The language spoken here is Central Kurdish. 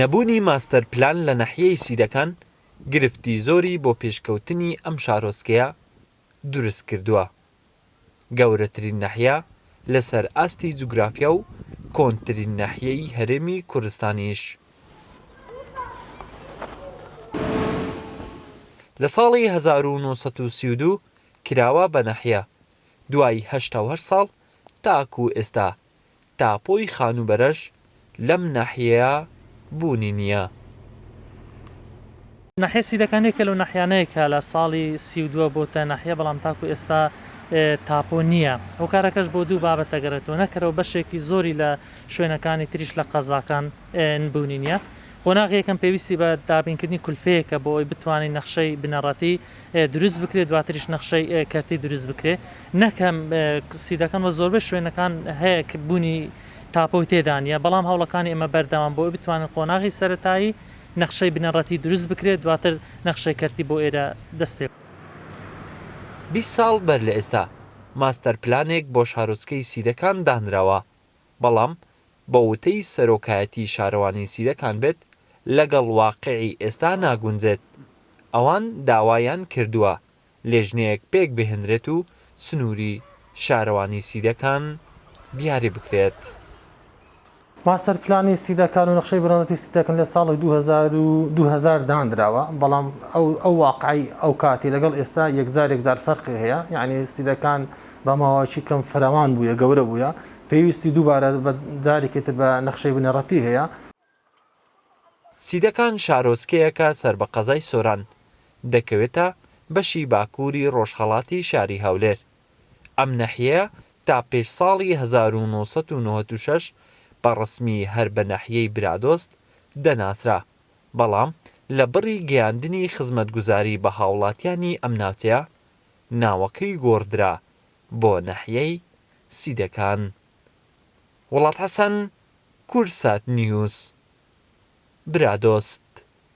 نەبوونی ماستەر پلان لە ناحیەی سیدەکان گرفتی زۆری بۆ پێشکەوتنی ئەم شارۆچکەیە دروست کردووە. گەورەترین ناحیە لەسەر ئاستی جوگرافیا و کۆنترین ناحیەی هەرێمی کوردستانیش. لە ساڵی 1932 کراوە بە ناحیە، دوای 88 ساڵ تاکوو ئێستا تاپۆی خانووبەرەش لەم ناحیەیە بوونی نییە. ناحیەی سیدەکان یەکێکە لەو ناحیانەیە کە لە ساڵی 32 بۆتە ناحیە، بەڵام تاکو ئێستا تاپۆ نییە. هۆکارەکەش بۆ دوو بابەت دەگەڕێتەوە، نەکەرەوە بەشێکی زۆری لە شوێنەکانی تریش لە قەزاکان بوونی نییە. قۆناغی یەکەم پێویستی بە دابینکردنی کولفەیەکە بۆ ئەوەی بتوانین نەخشەی بنەڕەتی دروست بکرێت دواتریش نەخشەی کەرتی دروست بکرێت نەک هەم سیدەکان وە زۆربەی شوێنەکان هەیە کە بوونی تاپۆی تێدا نییە بەڵام هەوڵەکانی ئێمە بەردەوام بۆ ئەوەی بتوانین قۆناغی سەرەتایی نەخشەی بنەڕەتی دروست بکرێت دواتر نەخشەی کەرتی بۆ ئێرە دەست پێ 20 ساڵ بەر لە ئێستا ماستەر پلانێک بۆ شارۆچکەی سیدەکان دانراوە، بەڵام بە وتەی سەرۆکایەتی شارەوانی سیدەکان بێت لەگەڵ واقیعی ئێستا ناگونجێت، ئەوان داوایان کردووە لێژنەیەک پێکبهێنرێت و سنووری شارەوانی سیدەکان دیاری بکرێت. ماستەر پلانی سیدەکان و نەخشەی بنەڕەتی سیدەکان لە ساڵی 2000 دانراوە، بەڵام ئەو واقعی ئەو کاتی لەگەڵ ئێستا یەکجار یەکجار فەرقی هەیە، یعنی سیدەکان بە ماوەیەکی کەم فراوان بوویە، گەورە بوویە، پێویستی دووبارە بە جارێکی تر بە نەخشەی بنەڕەتی هەیە. سیدەکان شارۆچکەیەکە سەر بە قەزای سۆران، دەکەوێتە بەشی باکووری ڕۆژهەڵاتی شاری هەولێر. ئەم ناحیەیە تا پێش ساڵی 1996 بە ڕەسمی هەر بە ناحیەی برادۆست دەناسرا، بەڵام لە بڕی گەیاندنی خزمەتگوزاری بە هاوڵاتیانی ئەم ناوچەیە ناوەکەی گۆڕدرا بۆ ناحیەی سیدەکان. وڵات حەسەن، کوردسات نیوز، برادۆست.